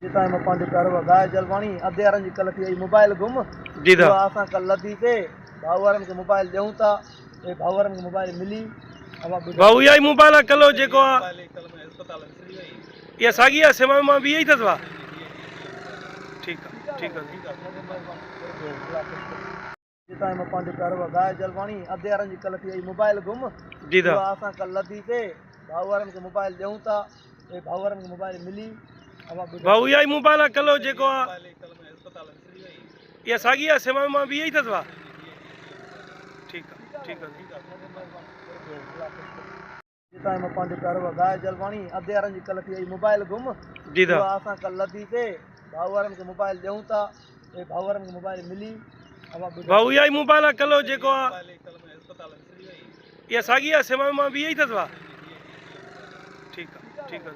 جتان مان پنهنجو پيارو ڀاء جلواڻي اڌ يارن جي ڪل ٿي وئي موبائل گم جي دا اها اسان ڪل لڌي سي ڀائو وارن کي موبائل ڏيون ٿا اهي ڀائو وارن کي موبائل ملي ڀائو اها ئي موبائل آ ڪلو جيڪو آ اها ساڳي آ سيما مان به اها ئي اٿس وا ٺيڪ آ ٺيڪ آ جتان مان پنهنجو پيارو ڀاء جلواڻي اڌ يارن جي ڪل ٿي وئي موبائل گم جي دا اها اسان ڪل لڌي سي ڀائو وارن کي موبائل ڏيون ٿا اهي ڀائو وارن کي موبائل ملي ڀائو اها ئي موبائل آ ڪلو جيڪو آ اها ساڳي آ سيما مان به اها ئي اٿس وا ٺيڪ آ ٺيڪ آ جتان مان پنهنجو پيارو ڀاء جلواڻي اڌ يارن جي ڪل ٿي وئي موبائل گم جي دا اها اسان ڪل لڌي سي ڀائو وارن کي موبائل ڏيون ٿا اهي ڀائو وارن کي موبائل ملي ڀائو اها ئي موبائل آ ڪلو جيڪو آ اها ساڳي آ سيما مان به اها ئي اٿس وا ٺيڪ آ ٺيڪ آ.